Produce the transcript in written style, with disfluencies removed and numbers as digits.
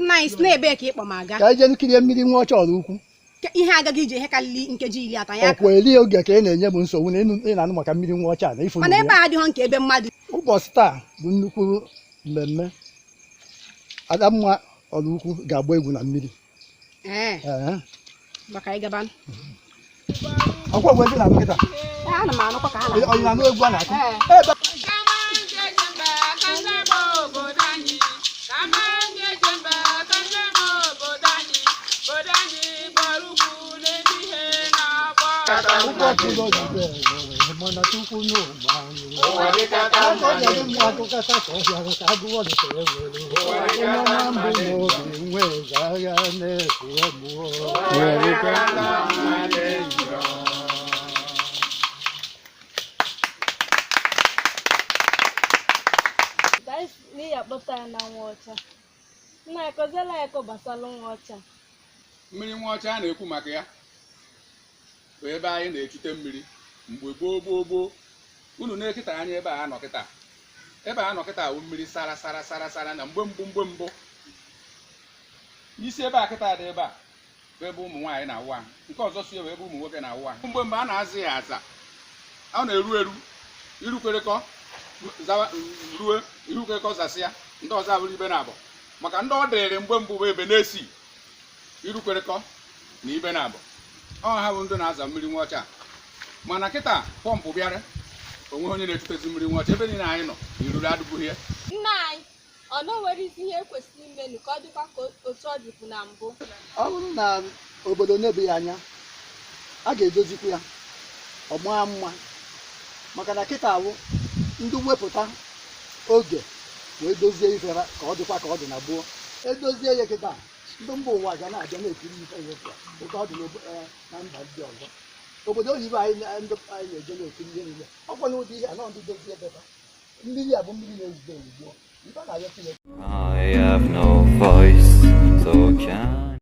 Nna anyị, si na-ebe ka ịkpọ m aga? Ka anyị jee kirie mmiri nwa ọcha Ọraukwu. Ihe agaghị ije ihe karịrị nkeji 30 ya. Ọkwa eri oge ka ị na-enye m nsogbu na ị na-anụ maka mmiri nwa ọcha na ifu. Mana ebe a adịghọ nke ebe mmadụ. Ụbọchị taa bụ nnukwu mmemme. Adamma Ọraukwu ga-agba egwu na mmiri. Ee. Ee. Maka anyị gaba. Ọkwa ogwe ndị na-anụ kịta. Ee, ana m anụkwa ka ha Ọ na-agba. na-anụ egwu a na-akụ? Ee. Ebe ụbọchị ụlọ jide ewere, mana Chukwu n'ụgbọ anyị. Aka ọ ga-adị mma akụkọta ka ọhịa ka agụọ dịka ewere. Onye ọma mbụ n'obi nwe eze agha na-efu egbuo. N'ihi akpọta ya na nwa ọcha, nna ya kọziela ya akọ gbasara nwa ọcha. Mmiri nwa ọcha a na-ekwu maka ya bụ ebe anyị na-echute mmiri mgbe gboo gboo gboo. Unu na-ekịta anya ebe a nọ kịta, ebe a nọ kịta awụ mmiri sara sara sara sara na mgbe mbụ, mgbe mbụ. N'isi ebe a kịta dị ebe a bụ ebe ụmụ nwaanyị na-awụ ahụ, nke ọzọ si ebe ụmụ nwoke na-awụ ahụ. Mgbe mgbe a na-azụ ya aza, ọ na-eru eru irukwerekọ zawa ruo irukwerekọ zasịa ndị ọzọ abụrụ ibe na abụ, maka ndị ọ dịrị mgbe mbụ bụ ebe na-esi irukwerekọ na ibe na abụ. Ọ ha bụ ndị na-aza mmiri nwa ọcha. Mana kịta pọmpụ bịara, onwe onye na-echutezi mmiri nwa ọcha. Ebe niile anyị nọ iruru adịbụghị ya. Nna anyị, ọ na nwere isi ihe ekwesịrị imenụ ka ọ dịkwa ka otu ọ dịbụ na mbụ? Ọ bụrụ na obodo na-ebeghị anya, a ga-edozikwa ya ọ maa mma, maka na kịta awụ ndị wepụta oge wee dozie ife ha ka ọ dịkwa ka ọ dị na gboo. Edozie ya kịta, ndị mba ụwa ga na-abịa na-ekiri ife ya otu a, otu ọ dị na mba ndị ọzọ, obodo oyibo. Anyị ndị anyị na-eje na-ekiri ihe niile, ọkwa na ụdị ihe a nọ ndị dozie ebe ha. Mmiri a bụ mmiri na-ezuzo ozugbo ife a na-arịọ Chineke. I have no voice, so can